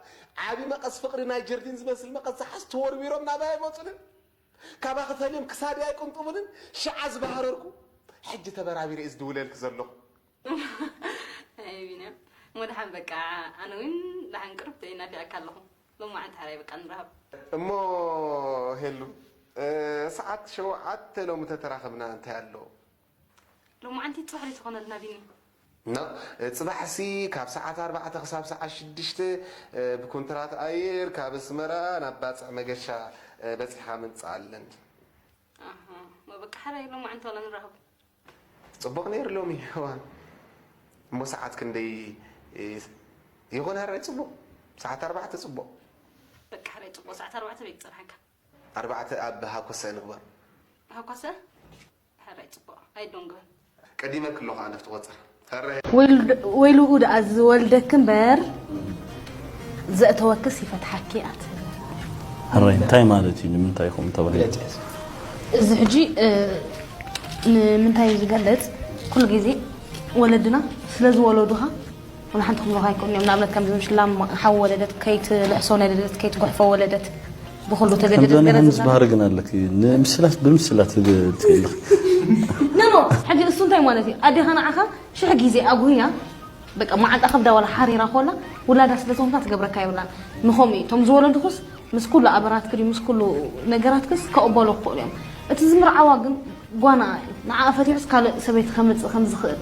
ዓቢ መቐስ ፍቕሪ ናይ ጀርዲን ዝመስል መቐስ ዝሓዝ ተወርዊሮም ናባይ ኣይመፁንን። ካባኺ ፈልዮም ክሳደይ ኣይቅንጥሙንን። ሽዓ ዝበሃረርኩ፣ ሕጂ ተበራቢረ እየ ዝድውለልኪ ዘለኹ። ኣይ ቢንያም፣ እሞ ደሓን በቃ፣ ኣነ እውን ደሓን ቅርብቲ እየ ናፊቐካ ኣለኹ። ሎማዓንቲ ሓራይ በቃ ንራኸብ። እሞ ሄሉ፣ እ፣ ሰዓት ሸውዓተ ሎሚ ተተራኸብና እንታይ ኣሎ? ሎማዓንቲ ጽባሕ ዘይትኾነልና ቢኒ? ኖ፣ እ፣ ጽባሕሲ ካብ ሰዓት ኣርባዕተ ክሳብ ሰዓት ሽዱሽተ፣ እ፣ ብኮንትራት ኣየር ካብ ኣስመራ ናብ ባጽዕ መገሻ፣ እ፣ በጺሕኻ ምምጻእ ኣለኒ። ኣሃ፣ እሞ በቃ ሓራይ ሎማዓንቲ ዋላ ንራኸብ። ጽቡቕ ነይሩ ሎሚ፣ እዋን። እሞ ሰዓት ክንደይ ይኾን? ሕራይ ጽቡቕ። ሰዓት ኣርባዕተ ጽቡቕ። በቃ ሕራይ ጽቡቕ። ሰዓት ኣርባዕተ በይ ክጸንሓካ። ኣርባዕተ ኣብ ሃኮሰ ንግበር። ሃኮሰ? ሕራይ ጽቡቕ። ኣይዶንግበን። ቀዲመ ክሎ ኸዓ ነፍቲ ቆጽር። ሕራይ። ወይሉ-፣ ወይልኡ ደኣ ዝወልደኪ እምበር ዘእተወክስ ይፈትሓኪ ኣትብል። ሕራይ እንታይ ማለት እዩ? ንምንታይ ከምኡ ተባሂሉ? እዚ ሕጂ፣ እ፣ ንምንታይ እዩ ዝገልጽ? ኩሉ ግዜ ወለድና ስለ ዝወለዱኻ፣ ወላ ሓንቲ ክብሉኻ ኣይክእሉን እዮም። ንኣብነት፣ ከምዚ ምሽ ላም ሓው ወለደት ከይትልሕሶ፣ ናይ ለደት ከይትጉሕፎ ወለደት ብኹሉ ተገደደት ከምዚ ገለ ዓይነት ምስ ዝብሃል። ባህሪ ግን ኣለኪ። ንምስላት፣ ብምስላት ትግ-፣ ትገልኺ። ኖ፣ ኖ፣ ሕጂ እሱ እንታይ ማለት እዩ? ኣዴኻ ንዓኻ ሽሕ ግዜ ኣጉህያ፣ በቃ፣ መዓልታ ከብዳ ዋላ ሓሪራ ኮላ፣ ውላዳ ስለ ዝኾንካ ትገብረካ የብላን። ንኸምኡ እዩ። እቶም ዝወለዱኹስ ምስ ኩሉ ኣበራትኪ ድዩ፣ ምስ ኩሉ ነገራትክስ ከቕበሉ ክኽእሉ እዮም። እቲ ዝምርዓዋ ግን ጓና እዩ። ንዓኣ ፈቲሑስ ካልእ ሰበይቲ ከምጽእ ከም ዝኽእል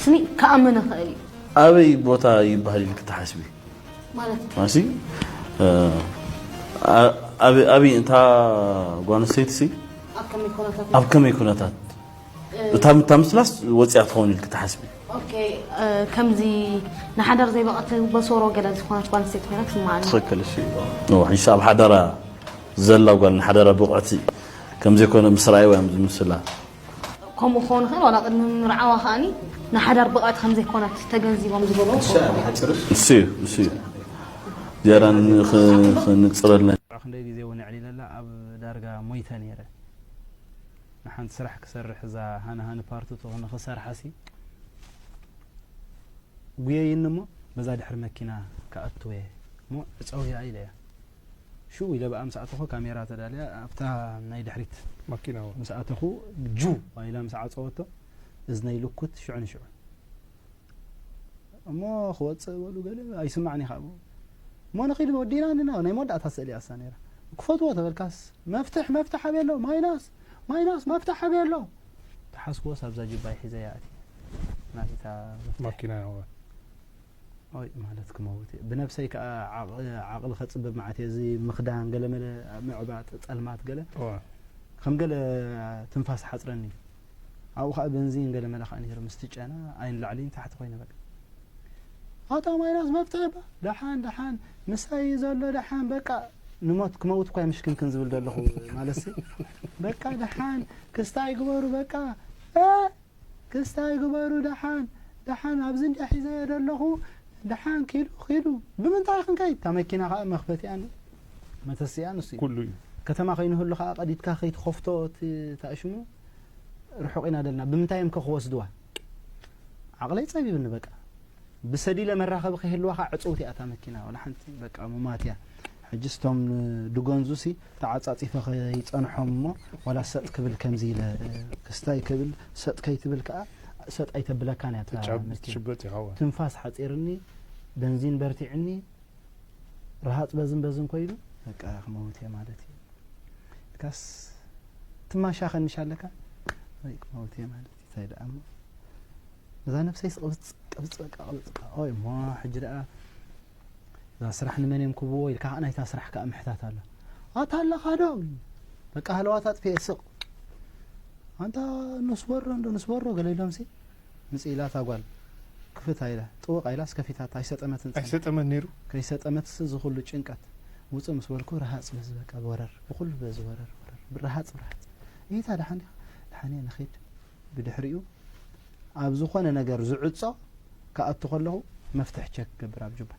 ስኒ ክኣምን ይኽእል እዩ። ኣበይ ቦታ ይበሃል ኢልኪ ትሓስቢ? ማለት ማሲ፣ እ፣ ኣ-፣ ኣበይ፣ ኣበይ እንታ ጓል ኣንስተይቲ ሲ? ኣብ ከመይ ኩነታት? ኣብ ከመይ ኩነታት? እ፣ እታ፣ እታ ምስላስ ወፂኣ ትኸውን ኢልኪ ትሓስቢ? ኦኬ፣ እ፣ ከምዚ ንሓዳር ዘይበቐት በሶሮ ገለ ዝኾነት ጓል ኣንስተይቲ ኮይና ትስምዓኒ። ትኽክል፣ እሺ። ኖ፣ ሕጂ ኣብ ሓዳራ ዘላ ጓል ንሓዳራ ብቕዕቲ ከም ዘይኮነ ምስ ረኣይዋ እዮም ዝምስላ። ከምኡ ክኸውን ይኽእል፣ ዋላ ቅድሚ ምርዓዋ ከኣኒ ንሓዳር ብቕዕቲ ከም ዘይኮነት ተገንዚቦም ዝበልዎ ክኸውን ይኽእል። እሱ እዩ፣ እሱ እዩ። ዝያዳ ንኽ-፣ ክንጽረልና። ክንደይ ግዜ እውን ኣዕሊለላ ኣብ ዳርጋ ሞይተ ነይረ። ንሓንቲ ስራሕ ክሰርሕ እዛ ሃኒ ሃኒ ፓርት ትኹን ንኽሰርሓሲ ጉየይኒ እሞ በዛ ድሕሪ መኪና ክኣትወ እሞ ዕጸውያ ኢለያ። ሽኡ ኢለ ብኣ ምስ ኣተኹ ካሜራ ተዳልያ ኣብታ ናይ ድሕሪት ማኪና እዋ። ምስ ኣተኹ ጁ ኢላ ምስ ዓጸወቶ እዝነይ ልኩት ሽዑ ንሽዑ። እሞ ክወጽእ በሉ ገለ ኣይስማዕን እዩ ካብ። እሞ ንኺድ ወዲና እንድና ናይ መወዳእታ ስእሊ እያ እሳ ነይራ። ክፈትዎ ተበልካስ መፍትሕ፣ መፍትሕ ኣበይ ኣሎ? ማይናስ፣ ማይናስ፣ መፍትሕ ኣበይ ኣሎ? ተሓዝክዎስ ኣብዛ ጅባይ ሒዘ እያ ኣትየ። ናቲታ መፍትሕ። ማኪና እዋ። ኦይ፣ ማለት ክመውት እየ። ብነብሰይ ከኣ ዓቕ-፣ ዓቕሊ ከጽብብ መዓት እየ። እዚ ምኽዳን ገለመለ፣ ምዕባጥ፣ ጸልማት ገለ። እዋ። ከም ገለ ትንፋስ ሓጽረኒ። ኣብኡ ኸዓ በንዚን ገለ መለ ኸዓ ነይሩ፣ ምስቲ ጨና ኣይን ላዕሊ ንታሕቲ ኮይነ በቃ። ኣታ ማይናስ መፍትሒ እባ፣ ደሓን፣ ደሓን፣ ምሳይ እዩ ዘሎ፣ ደሓን፣ በቃ፣ ንሞት ክመውት እኳ ምሽክንክን ዝብል ዘለኹ ማለት ሲ። በቃ፣ ደሓን፣ ክስታይ ግበሩ፣ በቃ፣ እ፣ ክስታይ ግበሩ፣ ደሓን፣ ደሓን፣ ኣብዚ እንዲያ ሒዘዮ ዘለኹ፣ ደሓን፣ ኪዱ፣ ኪዱ። ብምንታይ ክንከይድ? እታ መኪና ኸዓ መኽፈቲኣን መተስኢኣን እሱ እዩ። ኩሉ እዩ። ከተማ ከይንህሉ ኸዓ ቀዲድካ ከይትኸፍቶ እቲ፣ እታ ሽሙ ርሑቕ ኢና ደልና። ብምንታይ እዮም ከ ክወስድዋ? ዓቕለይ ጸቢብኒ በቃ። ብሰዲለ መራኸቢ ከይህልዋ ኸዓ ዕጽውቲ እያ እታ መኪና። ዋላ ሓንቲ በቃ ሙማት እያ። ሕጂ ስቶም ድጎንዙ ሲ ተዓጻጺፈ ከይጸንሖም እሞ ዋላ ሰጥ ክብል ከምዚ ኢለ ክስታይ ክብል ሰጥ ከይትብል ከኣ ሰጥ ኣይተብለካን እያ እታ ትጫብ-፣ መኪና። ትሽበጥ ኢኻ እዋ። ትንፋስ ሓጺርኒ፣ በንዚን በርቲዕኒ፣ ረሃጽ በዝን በዝን ኮይኑ በቃ ክመውት እየ ማለት እዩ። ካስ ትማሻኸንሽ ኣለካ ወይ ክመውት እየ ማለት እዩ። እንታይ ደኣ እሞ እዛ ነፍሰይስ ቅብጽ፣ ቅብጽ፣ በቃ ቅብጽ። ኦይ እሞ ሕጂ ደኣ እዛ ስራሕ ንመን እዮም ክብዎ ኢልካ ከኣ ናይታ ስራሕ ከኣ ምሕታት ኣሎ። ኣታ ኣለኻ ዶ? በቃ ሃለዋት ኣጥፊኤ ስቕ። ኣንታ ንስወሮ እንዶ ንስወሮ ገለ ኢሎምሲ ምጽእ ኢላ እታ ጓል ክፍት ኣይላ፣ ጥውቕ ኣይላስ ከፊታታ ኣይሰጠመትን ጸኒሓ። ኣይሰጠመን ነይሩ? ከይሰጠመትስ እዚ ኩሉ ጭንቀት ውጽእ ምስ በልኩ ረሃጽ በዚ በቃ ወረር፣ ብኹሉ በዚ ወረር፣ ወረር፣ ብረሃጽ፣ ብረሃጽ። ኢታ ደሓን ዲኻ? ደሓን እየ፣ ንኺድ። ብድሕሪኡ ኣብ ዝኾነ ነገር ዝዕጾ ክኣቱ ከለኹ መፍትሕ ቸክ ክገብር ኣብ ጁባ።